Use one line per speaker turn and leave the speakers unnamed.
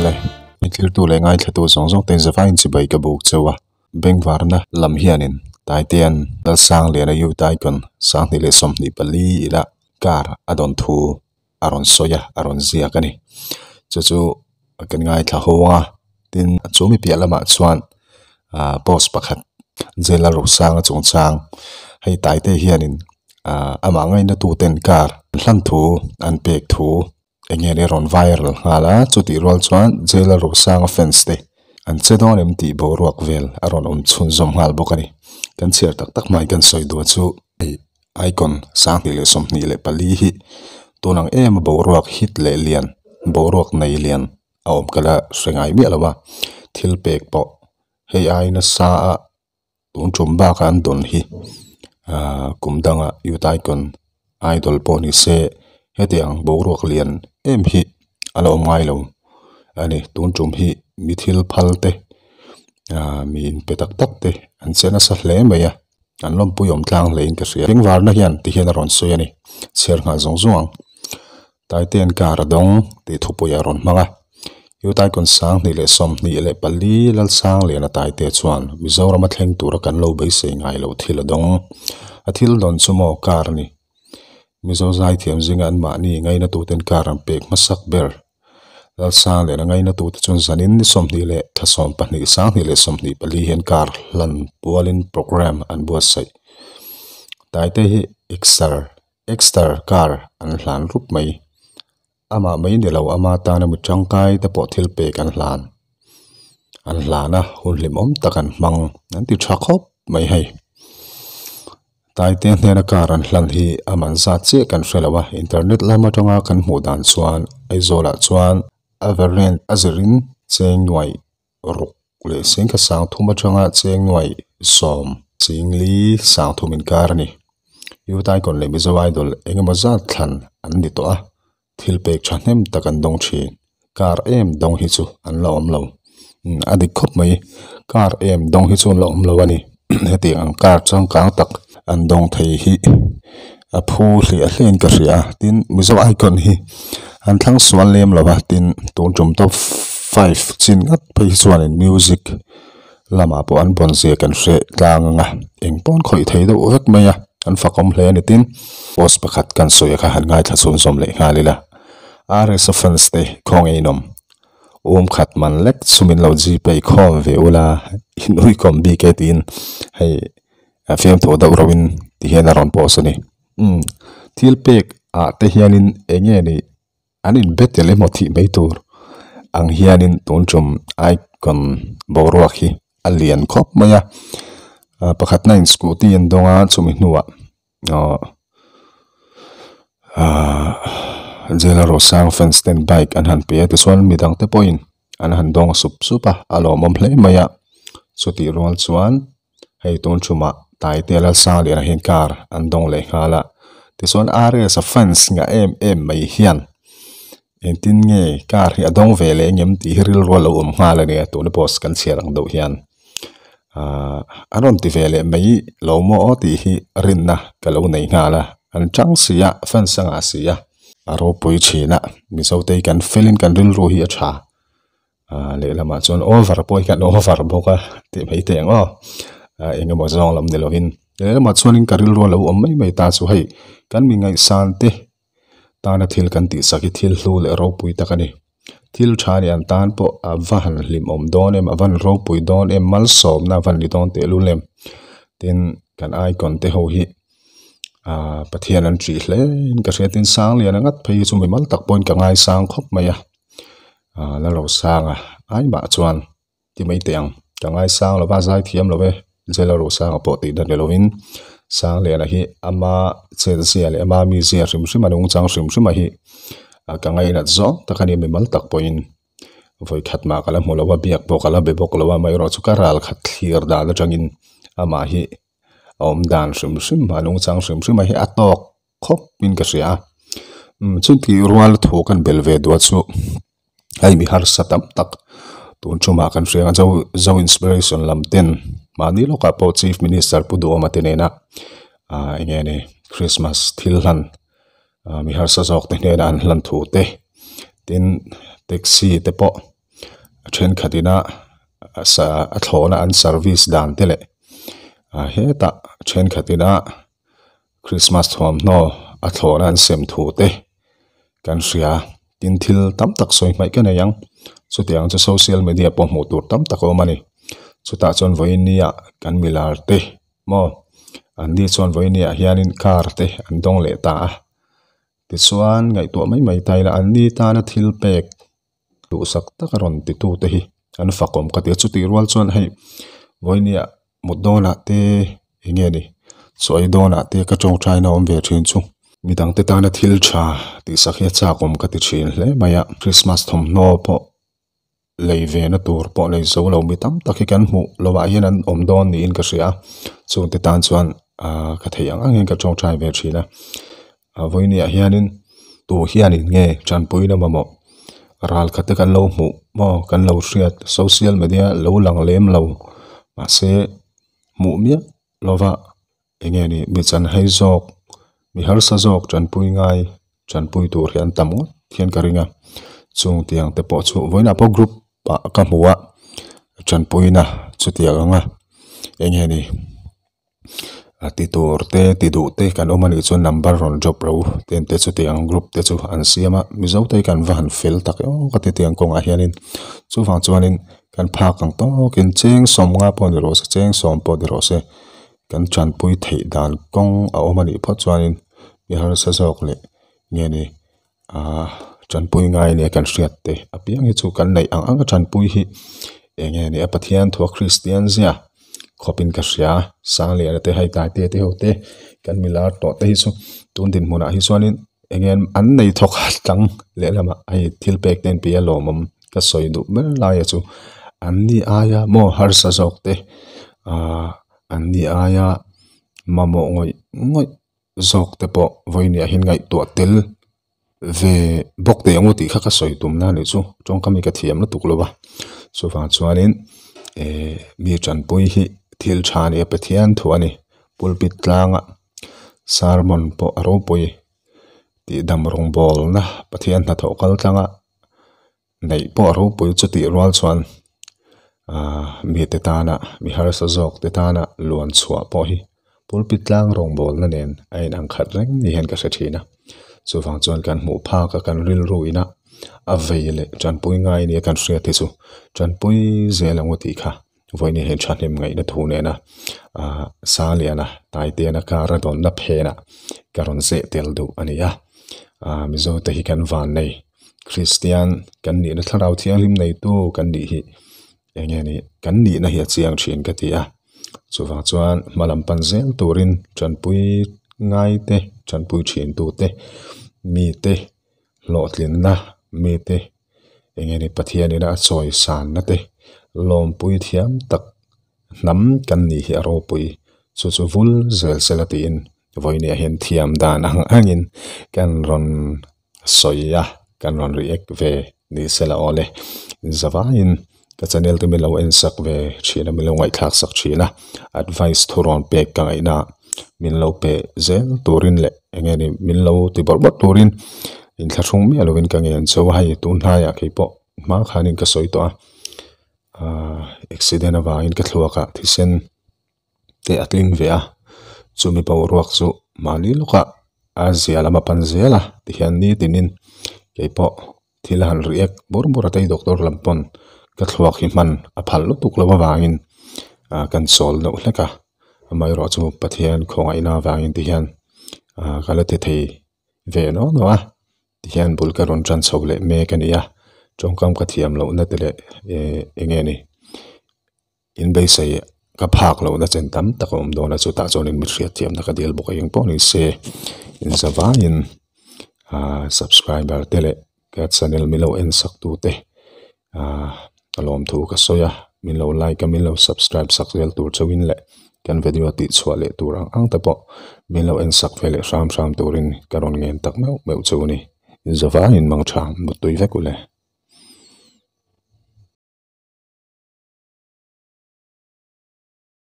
Awle, mi thiltu leh ngaithlatu zawng zawng te zavaiin chibai ka buk cheu a, bengvarna lam hianin Taitean Lalsangliana Youth Icon 2024 ila car a dawn thu a rawn sawi a, a rawn ziak a ni. Chu chu kan ngaithla ho a, tin chu mi piah lamah chuan ah post pakhat Jail a Rosanga chungchang hei Taite hianin ah amah ngaina tuten car hlan thu an pek thu eng nge ni rawn viral nghal a, chutih rual chuan Jail a Rosanga fans te an che dawn em tih boruak vel a rawn awm chhunzawm nghal bawk a ni. Kan chhiar tak tak hmai kan sawi duh chu hei Icon 2024 hi tun ang em a boruak hit leh lian boruak nei lian a awm ka la hre ngai miah lo a, thil pek pawh hei ai nasa a tun tum bak a an dawn hi ahh kum danga youth icon idol pawh ni se hetiang boruak lian em hi a la awm ngai lo a ni tun tum hi mi thil phal te ahh mi inpe tak tak te an che nasa hle mai a. An lawmpui awm tlang hle in ka hria. Bengvarna hian ti hian a rawn sawi a ni. Chhiar nghal zawng zawng ang. Taitean car a dawng tih thupui a rawn hmang a. Utaikon 2024 Lalsangliana Taite chuan Mizoram a thleng tura kan lo beisei ngai loh thil a dawng. A thil dawn chu maw car a ni. Mizo zaithiam zinga anmahni ngainatuten car an pek hmasak ber. Lalsangliana ngainatute chuan zanin ni 20 leh thla 12 2024 hian car hlan pualin programme an buatsaih. Taite hi Exter Exter car an hlan rup mai. Amah mai ni lo ama tana mi tangkai te pawh thil pek an hlan an hlan a hun hlimawm tak an hmang an ti tha khawp mai hei. Taite hnena car an hlan hi a man zat chiah kan hre lo a internet lam atanga kan hmuh dan chuan Aizawl ah chuan a variant a zirin cheng nuaih ruk leh sengkha 3000 atanga cheng nuaih 10 singli 3000 inkar a ni. Youth Icon leh Mizo Idol engemaw zat thlan an ni tawh a thil pek thahnem tak an dawng thin car em dawng hi chu an la awm lo a dik khawp mai car em dawng hi chu an la awm lo a ni hetiang ang car changkang tak an dawng thei hi a phu hliah hliah in ka hria a tin Mizo Icon hi an thlang sual lem lo va tin tun tum top five chin ngat phei hi chuanin music lamah pawh an bawn zia kan hre tlang ang a eng pawn khawih thei deuh vek mai a an fakawm hle a ni tin post pakhat kan sawi a kha han ngaithla chhunzawm leh nghal ila R_S a fans te khawnge in awm um khat man lek chu min lo gpay khawm ve ula in uikawm bik e tiin hei a fiamthu deuh reuh in ti hian a rawn post a ni umm thil pek ah te hianin eng nge ni an in be tel emaw thih mai tur ang hianin tun tum icon boruak hi a lian khawp mai a ah pakhatna in scooty an dawng a chumi hnuah ahh ahh Jailer Rosang fans ten bike an han pe a tichuan midang te pawhin an han dawng sup sup a a lawmawm hle mai a chutih rual chuan hei tun tumah Taite Lalsangliana hian car an dawng leh nghal a tichuan R_S a fans ngah em em mai hian engtin nge car hi a dawng ve leh engem tih hi rilru a lo awm nghal a nia tuna post kan chhiar ang deuh hian ahh an rawn ti ve leh mai lo maw aw tih hi rinna ka lo nei nghal a an tang si a fans a ngah si a a ropui thin a mizo te hi kan felin kan rilru hi a tha. Ah lehlamah chuan over pawh hi kan over bawk a tih mai teh ang aw ah eng emaw zawng lam ni lovin lehlamah chuanin ka rilru a lo awm mai mai ta chu hei kan mi ngaihsan te tana thil kan tih sak hi thil hlu leh ropui tak a ni thil tha ni an tan pawh a va han hlimawm dawn em a van ropui dawn em malsawmna a van ni dawn tehlul em tin kan icon te ho hi ah Pathian an ṭih hle in ka hria tin Sangliana ngat phei hi chu mimal tak pawhin ka ngaisang khawp mai a. Ah la lo sang a ai mah chuan ti mai teh ang ka ngaisang lo va zai thiam lo e Jailer Rosanga pawh tih dan ni lovin Sangliana hi ama chet zia leh ama mizia hrim hrim a nungchang hrim hrim a hi ah ka ngainat zawng tak a ni mimal tak pawhin vawi khat mah ka la hmu lo a biak pawh ka la be bawk lo a amaherawh chu ka ral khat thlir dan atangin amah hi a awm dan hrim hrim a nungchang hrim hrim a hi a tawk khawp in ka hria a umm chuti rual thu kan bel ve duah chu hei mi harsa tam tak tun tumah kan hria ang zo zo inspiration lam ten mahni lawkah pawh chief minister pu duhawma te nena ah eng nge ni christmas thil hlan ah mi harsa zawk te hnena an hlan thu te tin taxi te pawh. Thenkhat ina a thlawhna an service dan te leh ah hetah thenkhat ina Christmas thuamhnaw a thlawhna an sem thu te kan hria tin thil tam tak sawi hmaih ka nei ang chutiang chu social media pawh hmuh tur tam tak a awm a ni chutah chuan vawiin nia kan milar te maw an ni chuan vawiin niah hianin car te an dawng leh ta a tichuan ngaihtuah mai mai ta ila an ni tana thil pek duhsak tak a rawn ti tu te hi an fakawm ka ti a chutih rual chuan hei vawinia mut dawnah te eng nge ni chaw ei dawnah te ka tawngtaina awm ve thin chu midang te tana thil tha tihsak hi a chak awm ka ti thin hle mai a Christmas thawmhnaw pawh lei ve na tur pawh nei zo lo mi tam tak hi kan hmuh loh ah hian an awm dawn niin ka hria a chung te tan chuan ahh ka theih ang ang hian ka tawngtai ve thin a a vawinia hianin tu hianin nge tanpuina mamawh ral khat te kan lo hmuh maw kan lo hriat social media lo lang lem lo mahse hmuh miah lova eng nge ni mi chanhai zawk mi harsa zawk tanpui ngai tanpui tur hi an tam ngawt hian ka ring a chung tiang te pawh chu vawiinah pawh group ah ka hmu a tanpuina chutiang anga eng nge ni a ti tur te ti duh te kan awm a nih chuan number rawn drop ro ten te chutiang group te chu an siam a mizo te hi kan va han fel tak em ka ti tiang kawngah hianin chuvang chuanin kan phak ang tawkin cheng sawm nga pawh ni rawh se cheng sawm pawh ni rawh se kan tanpui theih dan kawng a awm a nih phawt chuanin mi harsa zawk leh nge ni ahh tanpui ngai nia kan hriat te apiang hi chu kan neih ang ang a tanpui hi eng nge ni a Pathian thua Kristian zia khawpin ka hria Sangliana te hei Taite te ho te kan milar tawh te hi chu tun dinhmunah hi chuanin eng nge an nei thawk tlang lehlamah hei thil pek te an pe a lawmawm ka sawi duh ber laia chu an ni aia maw harsa zawk te ahh an ni aia mamawh ngawih ngawih zawk te pawh vawiin ah hian ngaihtuah tel ve bawk teh ang u tih kha ka sawi tum na nih chu tawngkam hi ka thiam lutuk lo a chuvang chuanin ehh mi tanpui hi thil tha a ni a Pathian thu a ni pulpit tlanga sermon pawh a ropui tih dam rawngbawlna Pathian hnathawh kal tlanga neih pawh a ropui chutih rual chuan ahh mite tana mi harsa zawk te tana luan chhuah pawh hi pulpit tlang rawngbawlna nen a inang khat reng ni hian ka hre thin a chuvang chuan kan hmuh phak a kan rilru ina a vei leh tanpui ngai nia kan hriat hi chu tanpui zel ang u tih kha vawiin hian thahnem ngaihna thu nena ahh Sangliana Taitena car a dawnna phenah ka rawn zeh tel duh a ni a ahh Mizo te hi kan van nei Kristian kan nihna thlarau thianghlim neitu kan nih hi eng nge ni kan nihna hi a chiang thin ka ti a chuvang chuan hma lam pan zel turin tanpui ngai te tanpui thin tute mite hlawhtlinna mite eng nge ni Pathian ina a chawi sanna te lawmpui thiam tak hnam kan nih hi a ropui chu chu vul zel sela tiin vawinia hian thiam dan ang angin kan rawn sawi a kan rawn react ve ni sela aw le zavaiin ka channel te min lo en sak ve thin a min lo ngaihthlak sak thin a advice thu rawn pek ka ngaihna min lo pe zel turin leh eng nge ni min lo ti bawrh bawrh turin inthlahrung miah lovin ka ngen cheu a hei tun hnaiah keipawh hma khanin ka sawi tawh a ahh accident avangin ka thluakah thisen te a tling ve a chumi boruak chu mahni lawkah a zia lam a pan zel a tihian nitinin keipawh thil a han react bur bur a tei doctor lam pawn ka thluak hi hman a phal lutuk lo avangin ah kan chawl deuh hlek a amaherawh chu Pathian khawngaihna avangin tihian ah ka la ti thei ve nawk nawk a tihian bul ka rawn tan chho leh mek a ni a tawngkam ka thiam lohna te leh eh eng nge ni. In beisei ka phak lohna chen tam tak a awm dawn a chutah chuanin mi hriatthiamna ka dil bawk a eng pawh ni se in zavaiin ahh subscriber te leh ka channel min lo en sak tu te ahh ka lawmthu ka sawi a min lo like a min lo subscribe sak zel tur chauhin leh kan video tih chhuah leh tur ang ang te pawh min lo en sak ve leh hram hram turin ka rawn ngen tak meuh meuh chu a ni in zavaiin mangtha muttui vek ule.